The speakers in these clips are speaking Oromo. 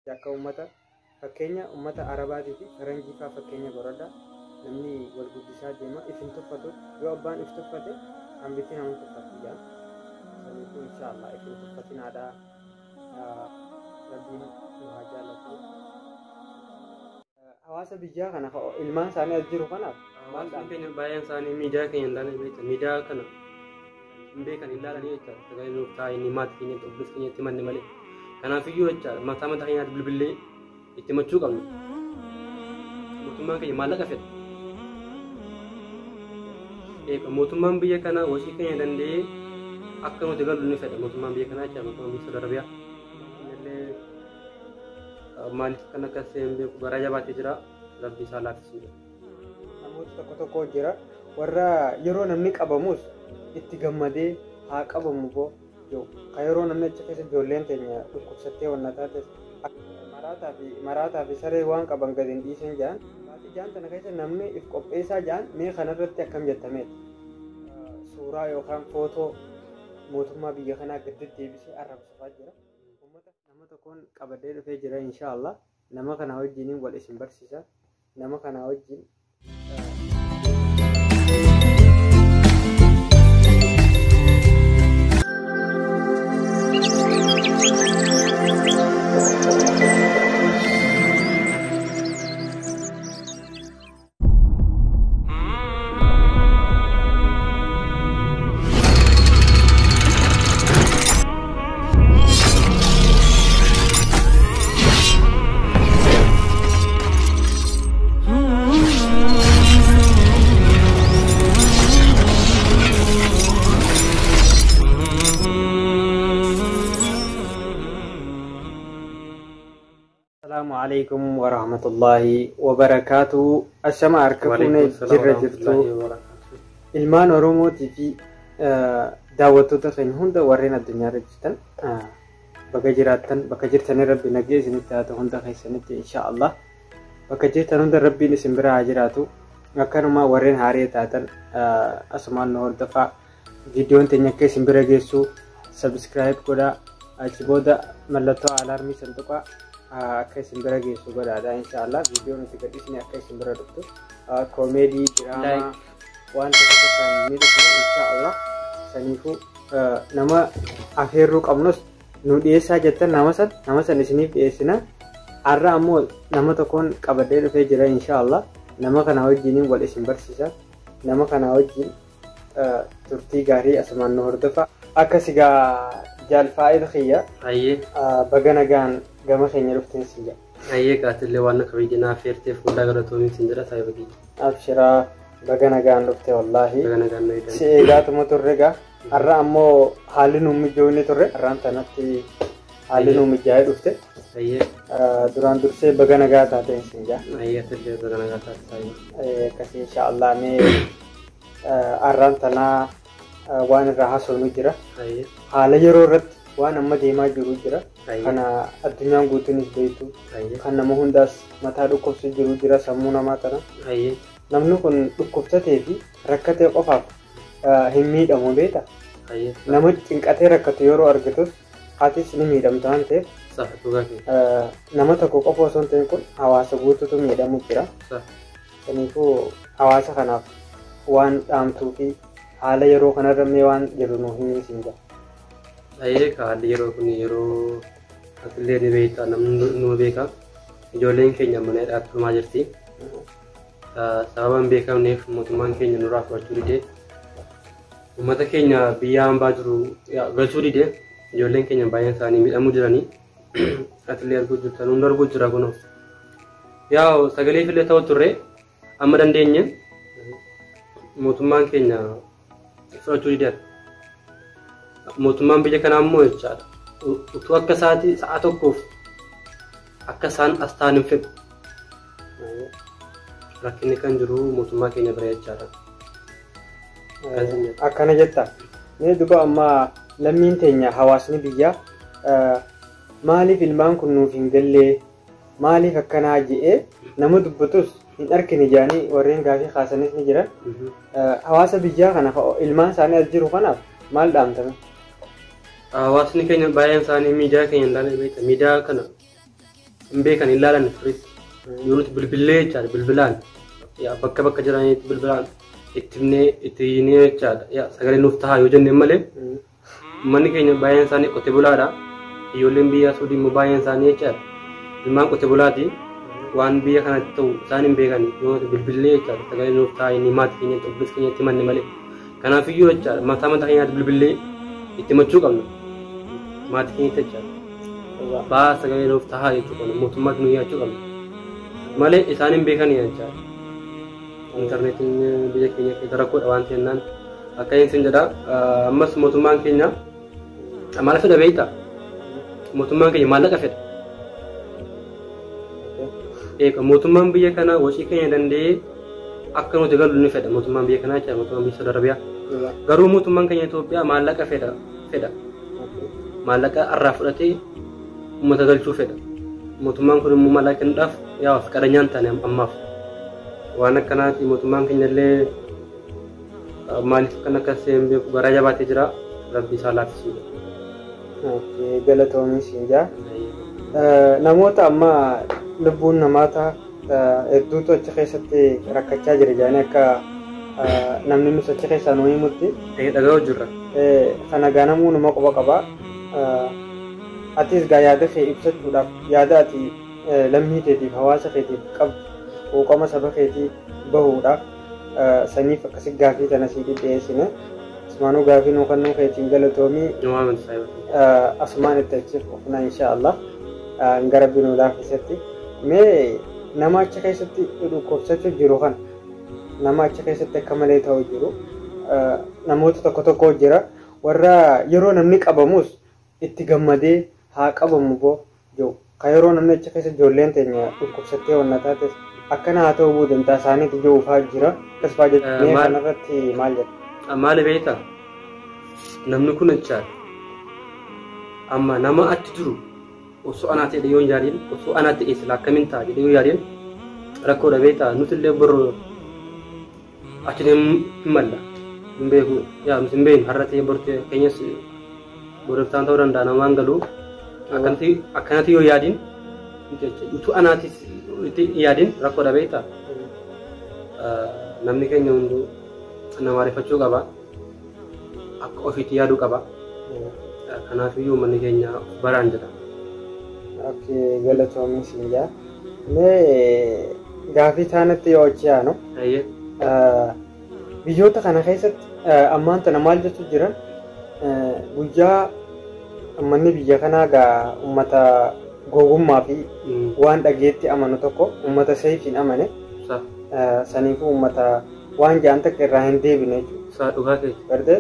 Akka uummata fakkeenya uummata Arabaatii fi Faranjii fa'aa fakkeenya godhadha. Namni wal guddisaa deema if hin tuffatu. Yoo abbaan if tuffate hambiti nama tuffatti jedha. Saniifuu inshaallah if hin tuffatinaadha. Rabbiin nu haa jaalatu. Hawaasa biyyaa kana ilmaan isaanii as jiru kanaaf maal Hawaasni keenya baay'een isaanii miidiyaa keenya hin ilaalan beekta. Miidiyaa kana hin beekan hin ilaalanii jechaadha. Sagalee nuuf ta'a inni maatii keenyatti obboleessa keenyatti himanne malee. Kanaafiyyuu jechaadha mataa mataa keenyaatti bilbillee itti himachuu qabna. Mootummaan keenya maallaqa fedha. Eega mootummaan biyya kanaa hojii keenya danda'ee akka nuti gallu ni fedha. Mootummaan biyya kanaa jechaadha mootummaan biyya Saudi Arabiyaa. Illee maaliif kan akka hin beeku garaa jabaatee jira. Rabbi isaa laaffisuu. Namoota tokko tokko jira warra yeroo namni qabamus itti gammadee haa qabamu boo jiru. Kan yeroo namni achi keessa ijoolleen teenya dhukkubsattee wanna taates maraataa fi saree waan qaban gadi hin dhiisan jedhan. Maatii jaan tana keessa namni if qopheessaa jedhan mee kanarratti akkam jettameeti. Suuraa yookaan footoo mootummaa biyya kanaa gadi deebisee arrabsafaa jira. Uummata nama tokkoon qabadee dhufee jira inshaallah. Nama kana wajjiniin wal isin barsiisa. Nama kana wajjin Assalamu alaikum wa rahmatullahi wa barakaatuh. Ashama harka fuunee jirra jirtu. Ilmaan Oromootii fi daawwattoota keenya hunda warreen addunyaarra jirtan bakka jiraattan bakka jirtanii rabbi nagee isinitti haa ta'u hunda keessanitti inshaallah. Bakka jirtan hunda rabbiin isin bira haa jiraatu. Akkanuma warreen haaree taatan asumaan nu hordofaa. Viidiyoon teenya akka isin bira geessu subscribe godhaa. Achi booda mallattoo alaarmii santuqaa akka isin bira geessu godhaadha inshaallah. Viidiyoo nuti gadhiisne akka isin bira dhuftu koomeedii, diraamaa waan tokko tokkoon ni dhufna inshaallah. Saniifuu nama afeerruu qabnus nu dhiyeessaa jettan nama san isiniif dhiyeessina. Har'a ammoo nama tokkoon qabadee dhufee jira inshaallah. Nama kana wajjiniin wal isin barsiisa. Nama kana wajjin turtii gaarii asumaan nu hordofa. Akka sigaa jaalfaa'il xiyya baga nagaan gama keenya dhufteen si jedha. Hayyee qaatillee waan akka biyya naaf feerteef guddaa galatoomiin sin jedha saayiba kiyya. Abshiraa baga nagaan dhufte wallaahi. Baga nagaan na eegan. Si eegaatuma turre gaa. Har'a ammoo haalli nu mijoofne turre. Har'aan tanatti haalli nu mijaa'ee dhufte. Hayyee. Duraan dursee baga nagaa taateen sin jedha. Hayyee atillee baga nagaa taate saayiba. Akkasii inshaallah mee har'aan tanaa waan irraa haasofnu jira. Haala yeroo irratti waan amma deemaa jiru jira. Kana addunyaan guutuunis beektu. Kan nama hundaas mataa dhukkubsu jiru jira sammuu namaa tana. Namni kun dhukkubsatee fi rakkatee qofaaf hin miidhamu beekta. Nama cinqatee rakkatu yeroo argatus atis ni miidhamta waan ta'eef. Nama tokko qofa osoo hin ta'in kun hawaasa guutuutu miidhamu jira. Kanaafuu hawaasa kanaaf waan dhaamtuu fi haala yeroo kanarra mee waan jiru nu himi siin jedha. Hayyee haalli yeroo kun yeroo atillee ni beekta namni nu beeka. Ijoolleen keenya mana hidhaatti dhumaa jirti. Sababa hin beekamneef mootummaan keenya nurraa fudhachuu didee uummata keenya biyya hambaa jiru galchuu didee ijoolleen keenya baay'een isaanii miidhamuu jiranii. Atillee arguu jirta nuun arguu jira kunoo. Yaa sagalee fillee ta'u turre amma dandeenye mootummaan keenya fudhachuu dideera. Mootummaan biyya kanaa immoo jechaadha. Utuu akka isaatii sa'a tokkoof akka isaan as ta'an hin fedhu. Rakkinni kan jiru mootummaa keenya bira jechaadha. Akkana jetta. Mee duba amma lammiin teenya hawaasni biyyaa maaliif ilmaan kun nuuf hin gallee maaliif akkanaa je'ee nama dubbatus hin argine jedhanii warreen gaafii kaasanis ni jiran. Hawaasa biyyaa kana ilmaan isaanii as jiru kanaaf maal dhaamtame? Hawaasni keenya baay'een isaanii miidiyaa keenya hin ilaalan beekta. Miidiyaa kana Hin beekan, hin laalan sirriitti. Yoo nuti bilbilee jechaadha, bilbilaan bakka bakka jiranitti bilbilaan itti himnee itti hiinee jechaadha, sagalee nuuf tahaa yoo jenneen malee, uummanni keenya baay'een isaanii qote bulaadha. Ijoolleen biyya Suudii immoo baay'een isaanii jechaadha ilmaan qote bulaati. Waan biyya kanatti ta'u isaan hin beekan yoo nuti bilbilee jechaadha sagalee nuuf tahaa inni maatii keenyatti, obboleessa keenyatti himanne malee. Kanaafiyyuu jechaadha mataa mataa keenyaatti bilbilee itti himachuu qabna maatii keenyatti jechaadha. Ba'aa sagalee nuuf tahaa jechuu qabna, mootummaatti nu dhiyaachuu qabna malee isaan hin beekan jechaadha. Intarneetiin biyya keenya keessa rakkoodha waan ta'ennaan akka inni sin jedha. Ammas mootummaan keenya maal fedha beektaa? Mootummaan keenya maallaqa fedha. Eega mootummaan biyya kanaa wacii keenya danda'ee akka nuti galu ni fedha mootummaan biyya kanaa jechaadha, mootummaan biyya Saudi Arabiyaa. Garuu mootummaan keenya Itoophiyaa maallaqa fedha. Maallaqa irraa fudhatee uummata galchuu fedha. Mootummaan kun immoo maallaqa kennuudhaaf yaa faqadanyaan hin taane ammaaf. Waan akkanaati, mootummaan keenya illee maaliif akkan akkas ta'e hin beeku, garaa jabaatee jira. Rabbi isaa laaffisuudha. Galatoomii siin jaa. Namoota amma lubbuun namoota hedduutu achi keessatti rakkachaa jira jedhanii akka namni nus achi keessaa nu himutti. Dhaga'uu jirra. Kana gaa namuu numa quba qaba. Atis gaa yaada kee ibsachuudhaaf, yaada ati lammii keetiif, hawaasa keetiif qabdu, quuqama saba keetii bahuudhaaf saniif akkasi gaafii tana sii dhiyeessine. Asumaanuu gaafii nuu kennuu keetiin galatoomii. Asumaan itti achiif ufna insha Allah gara binuu laafisatti. Mee nama achi keessatti dhukkubsachuu jiru kana, nama achi keessatti akka malee ta'u jiru, namoota tokko tokko jira warra yeroo namni qabamus itti gammadee haa qabamu boo jiru. Ka yeroo namni achi keessa ijoolleen teenya dhukkubsattee wanna taates akkana haa ta'u buu dantaa isaaniitti jiru fa'aa jira. Akkas fa'aa jechuudha. Mee kanarratti maal jedha? Maali beektaa? Namni kun jechaadha. Amma nama achi jiru osoo anaa ta'e yoo hin yaadin, osoo anaa ta'e sila akkamiin ta'a jedhee yoo yaadin rakkoodha beektaa? Nuti illee boroo achi hin malla. Hin beeku. Yaa nuti hin beeknu, har'a ta'e bor ta'e keenyas boroftaan ta'uu danda'a namaan galu. Akkanatti yoo yaadin, utuu anaatis itti yaadin rakkoodha beektaa? Namni keenya hunduu nama ariifachuu qaba. Akka ofiitti yaaduu qaba. Kanaafiyyuu uummanni keenya baraan jedha. Okay, galatoomii siin jaa. Mee gaafii taanatti yoo achi yaanu, biyyoota kana keessatti ammaan tana maal jechuu jiran, guyyaa uummanni biyya kanaa gaa uummata gowwummaa fi waan dhageetti amanu tokko, uummata seefiin amane, saniifuu uummata waan ja'an takka irraa hin deebine jechuudha. Dhugaa keeti. Gartee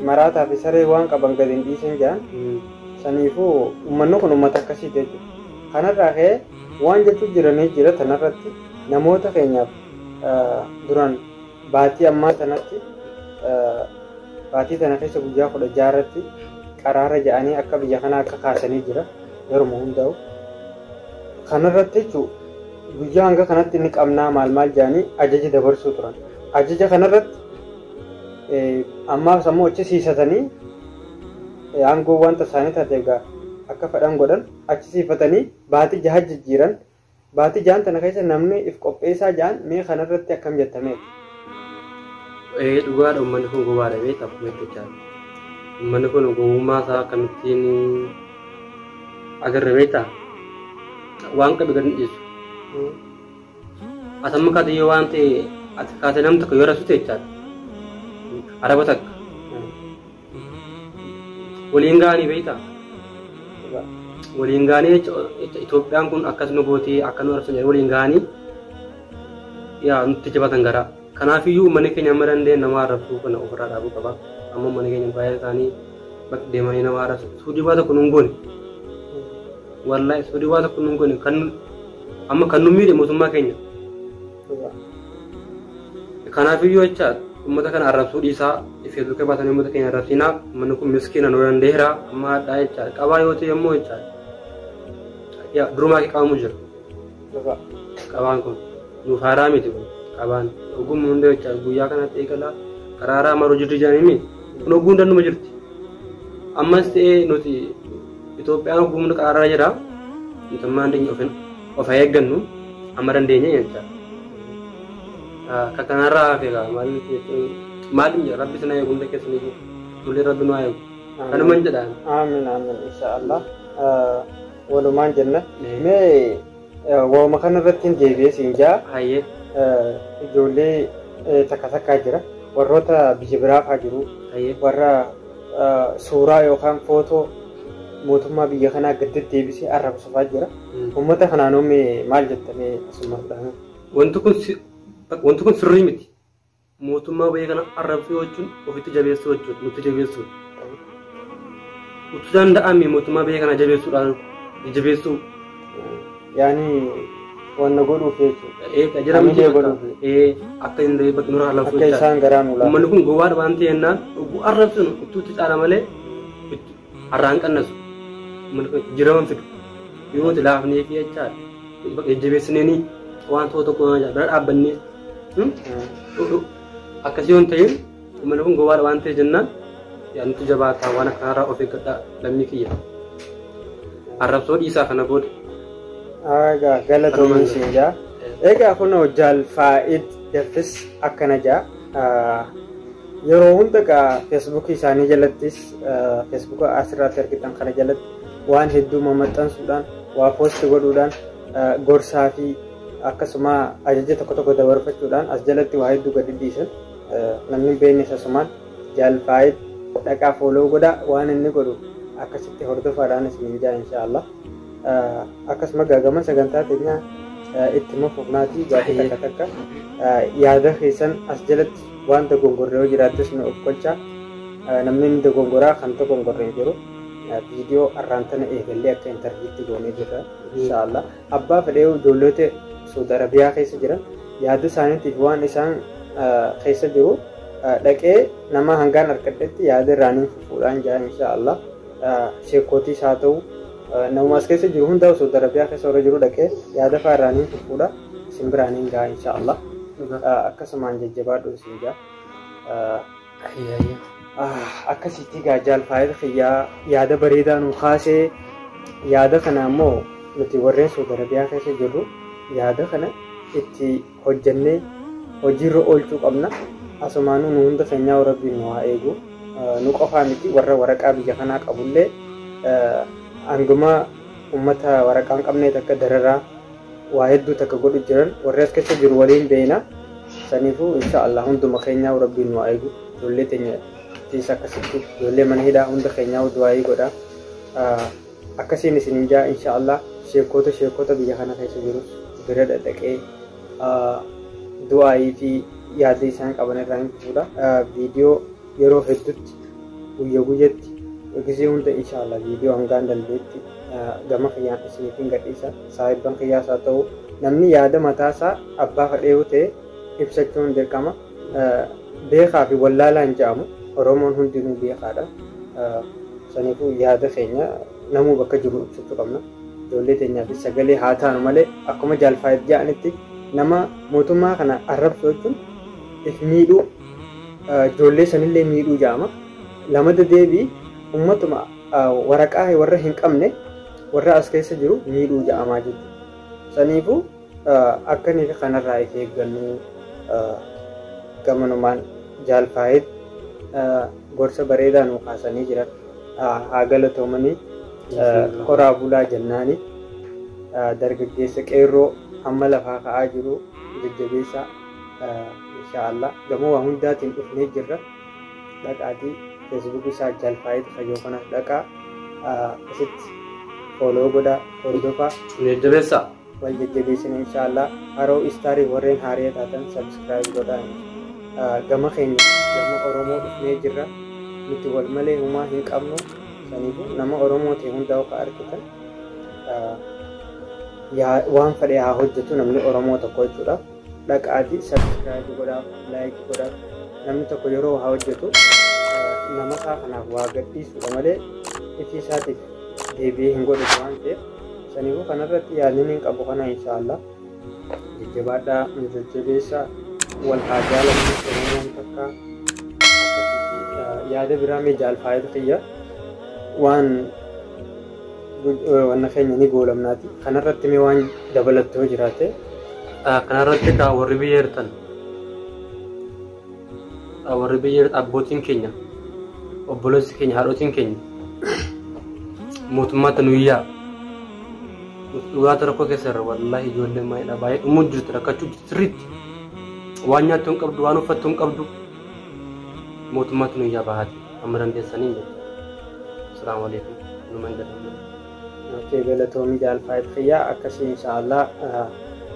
maraataa fi saree waan qaban gadi hin dhiisan ja'an, saniifuu uummanni kun uummata akkasiiti jechuudha. Kanarraa ka'ee waan jechuu jiranii jira tanarratti namoota keenyaaf duraan baatii ammaa tanatti, baatii tana keessa guyyaa 16 irratti qaraara ja'anii akka biyya kanaa akka kaasanii jira yeruma hundaa'u. Kanarratti jechuun guyyaa hanga kanatti ni qabnaa maal maal ja'anii ajaja dabarsuu turan. Ajaja kanarratti ammaaf sammuu achi siisatanii aangoo wanta isaanii taate egaa akka fedhan godhan, achi siifatanii baatii 6 jijjiiran. Baatii 6n tana keessa namni if qopheessaa ja'an, mee kanarratti akkam jettameeti? Dhugaadha, uummanni kun gowaadha beektaa, akkuma jechaa. Uummanni kun gowwummaa isaa akkamittiin agarra beektaa? Waan qabe gadi hin dhiisu. Ati amma kaate yoo waan ta'e ati kaate namni tokko yoo rasute jechaadha. Araba takka. Waliin ga'anii beektaa? Waliin ga'anii Itoophiyaan kun akkas nu gootee akka nu arabsan jedhanii waliin ga'anii yaa nutti jabatan garaa. Kanaafiyyuu uummanni keenya amma danda'e nama arrabsuu kana ofirraa dhaabuu qaba. Amma uummanni keenya baay'een isaanii bakka deemanii nama arrabsu. Suudii waa tokko nun goone. Wallaahi suudii waa tokko nun goone, kan amma kan nu miidhe mootummaa keenya. Kanaafiyyuu jecha uummata kana arrabsuu dhiisaa, Feesbuukii baasanii uummata keenya arrabsinaa. Uummanni kun miskiina, nu danda'eera amma hadhaa jecha qabaa yoo ta'e immoo jecha yaa durumaa kee qabamu jira. Qabaan kun nuuf haaraa miti, kun qabaan ogummaa hunda jecha guyyaa kanatti eegala qaraaraa maruu jirti jedhanii kun oguu hundannuma jirti. Ammas ta'ee nuti Itoophiyaan ogummaa qaraaraa jira. Nuti amma dandeenye of haa eeggannu amma dandeenye jecha. Ka kanarraa hafe egaa maal maal hin jedha rabbi sana eegu hunda keessaniyyuu nullee rabbi nu haa eegu. Kanuman jedhaan. Aamin aamin inshaallah. Walumaan jenna. Mee waanuma kanarratti hin deebi'ee siin jaa. Hayyee. Ijoollee takka takkaa jira. Warroota biyya biraa fa'aa jiru. Hayyee. Warra suuraa yookaan footoo mootummaa biyya kanaa gad deddeebisee arrabsu fa'aa jira. Uummata kanaan mee maal jettamee asuma fudhame? Wanti kun sirrii miti. Mootummaa biyya kana arrabsuu jechuun ofitti jabeessuu jechuudha. Nutti jabeessuudha. Utuu danda'ame mootummaa biyya kana jabeessuudhaan jabeessuu. Yaani wanna godhuuf jechuudha. Ee jira miti Hamilee godhuuf. Ee akka hin bakka nurraa lafuu Akka isaan garaa nu laafu. Uummanni kun gowwaadha waan ta'eennaan dhuguu arrabsinu ittuutti caala malee har'aan qannasu. Uummanni kun jiraman fidu. Yoo nuti laafnee fi jechaadha. Bakka jajjabeessineenii waan tokko tokko bira dhaabbannee. Akkasii yoo hin ta'in uummanni kun gowwaadha waan ta'e jennaan yaa nuti jabaataa waan akkanarraa of eeggadhaa lammii kiyya. Arrabsoo dhiisaa kana booda. Egaa galatoomin siin jaa. Egaa kunoo Jaal Faa'id Daffis akkana jaa. Yeroo hunda egaa feesbuukii isaanii jalattis feesbuuka asirratti argitan kana jalatti waan hedduu mamaxxansuudhaan waa poosti godhuudhaan gorsaa fi akkasuma ajaja tokko tokko dabarfachuudhaan as jalatti waa hedduu gadi dhiisan. Namni hin beekne asumaan Jaal Faa'id dhaqaa follow godhaa waan inni godhu akkasitti hordofaadhaan isiniin jaa inshaallah. Akkasuma gaagama sagantaa teenyaa itti fufnaatii gaafii takka takka yaada keessan as jalatti waan dogongorree yoo jiraattes nu of qolchaa. Namni inni dogongoraa kan dogongorre hin jiru. Viidiyoo arraan tana eegallee akka intarviitti goonee jirra inshaallah. Abbaa fedhee ijoollota Saudi Arabiyaa keessa jiran yaada isaaniitiif waan isaan keessa jiru dhaqee nama hangaan argadhetti yaada irraanii fufuudhaan jira inshaallah. Sheekootiis haa ta'u namuma as keessa jiru hundaa Saudi Arabiyaa keessa warra jiru dhaqee yaada fa'aa irraanii fufuudha isin biraaniin gaha inshaallah. Akkasumaan jajjabaadhu isin jaa. Akkasitti gaa Jaal Faayid xiyyaa yaada bareedaa nu kaasee yaada kana ammoo nuti warreen Saudi Arabiyaa keessa jirru yaada kana itti hojjennee hojiirra oolchuu qabna. Asumaanuu nu hunda keenyaa rabbiin nu haa eegu. Nu qofaa miti warra waraqaa biyya kanaa qabullee hanguma uummata waraqaa hin qabne takka dararaa waa hedduu takka godhu jiran warri as keessa jiru waliin beena. Saniifuu inshaallah hunduma keenyaa rabbiin nu haa eegu. Ijoollee teenya tiis akkasitti ijoollee mana hidhaa hunda keenyaa du'aayii godha. Akkasiin isiniin jaa inshaallah sheekota biyya kana keessa jirus bira dhadhaqee du'aayii fi yaada isaan qaban irraa hin fuudha. Viidiyoo yeroo hedduutti guyya guyyatti gisee hunda inshaallah viidiyoo hangaan dandeetti gama kiyyaan isiniif hin gadhiisa. Saahibban kiyyaas haa ta'u namni yaada mataasaa abbaa fedhee yoo ta'e ibsachuun dirqama. Beekaa fi wallaalaan jedhamu Oromoon hundinuu beekaadha. Saniifuu yaada keenya namuu bakka jiru ibsachuu qabna. Ijoollee teenyaafis sagalee haa taanu malee akkuma Jaal Faayid jedhanitti nama mootummaa kana arrabsu jechuun if miidhuu ijoollee sanillee miidhuu jedhama. Lamada deebii uummatuma waraqaa warra hin qabne warra as keessa jiru miidhuu jedhamaa jechuudha. Saniifuu akka inni kanarraa if eeggannu gamanumaan Jaal Faayid gorsa bareedaa nu kaasanii jiran haa galatoomanii horaa bulaa jennaani dargaggeessa qeerroo hamma lafaa ka'aa jiru jajjabeessa inshaallah gamoo waa hundaatiin dhufnee jirra. Dhaqaatii feesbuukii isaa Jaal Faayid kayyoo kanas dhaqaa asitti follow godhaa hordofaa. Jajjabeessaa. Wal jajjabeessina inshaallah. Haroo istaarii warreen haaree taatan subscribe godhaa. Gama keenya gama Oromoo dhufnee jirra. Nuti wal malee homaa hin qabnu. Saniifuu nama Oromoo ta'e hundaa akka argitan waan fedhe haa hojjetu namni Oromoo tokko jechuudha. Dhaqaatii subscribe godhaaf, like godhaaf. Namni tokko yeroo haa hojjetu nama isaa kanaaf waa gadhiisuudha malee ifii isaatiif deebi'ee hin godhatu waan ta'eef saniifuu kanarratti yaadni hin qabu kana inshaallah. Jajjabaadhaa nu jajjabeessa wal haa jaalannu Oromoon takka akkasitti yaada biraa mee Jaal Faayid xiyya waan Wanna keenya ni goolamnaati. Kanarratti mee waan dabalattu yoo jiraate. Kanarratti kaa warri biyya jirtan, warri biyya jirtan, abbootiin keenya, obboleessi keenya, haadhotiin keenya, mootummaatti nu iyyaa. Dhugaata rakkoo keessa irra, wallaahi ijoolleen maayidha baay'ee dhumuu jirti, rakkachuu jirti sirriitti. Waan nyaattu hin qabdu, waan uffattu hin qabdu. Mootummaatti nu iyyaa bahaati amma dandeessanii jechuudha. Asalaamu alaikum. Numan jedhamu. Okay, galatoomii jaalfaayit xiyyaa. Akkasii inshaallah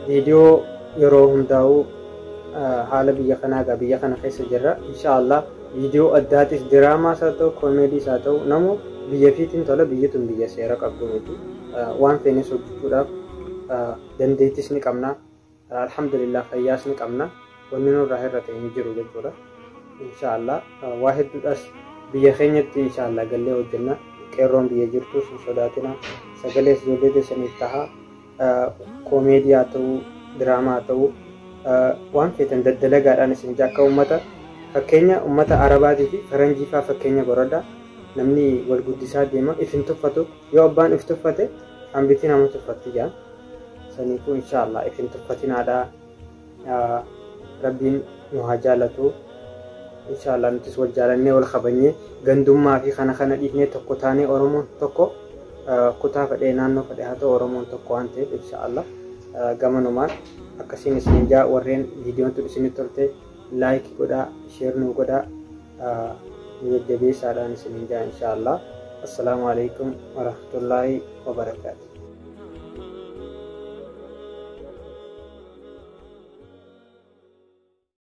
viidiyoo yeroo hundaa'u haala biyya kanaa egaa biyya kana keessa jirra. Inshaallah viidiyoo addaatis, diraamaas haa ta'u, koomeediis haa ta'u, namu biyya fiitiin tola. Biyyi tun biyya seera qabdu miti. Waan feenes hojjechuudhaaf dandeettis ni qabna. Alhamdulillah, fayyaas ni qabna. Wanni nurraa hir'ate hin jiru jechuudha. Inshaallah waa hedduudhaas biyya keenyatti inshaallah gallee hojjenna. Qeerroon biyya jirtus hin sodaatina. Sagalees ijoollee teessaniif taha. Koomeedii haa ta'u, diraamaa haa ta'u, waan feetan daddalagaadhaan isin akka uummata fakkeenya uummata Arabaatii fi Faranjii fa'aa fakkeenya godhadha. Namni wal guddisaa deema, if hin tuffatu. Yoo abbaan if tuffate, hambiti nama tuffatti jaa. Saniifuu inshaallah if hin tuffatinaadha. Rabbiin nu haa jaalatu. Inshaallah nutis wal jaalannee, wal kabajnee, gandummaa fi kana kana dhiifnee tokko taanee, Oromoon tokko, kutaa fedhee naannoo fedhee haa ta'u, Oromoon tokko waan ta'eef, inshaallah gamanumaan akkasiin isin jaa. Warreen viidiyoon tun isinitti tolte like godhaa, share nuu godhaa, nu jajjabeessaadhaan isin jaa inshaallah. Assalaamu alaikum warahmatullaahi wabarakaatu.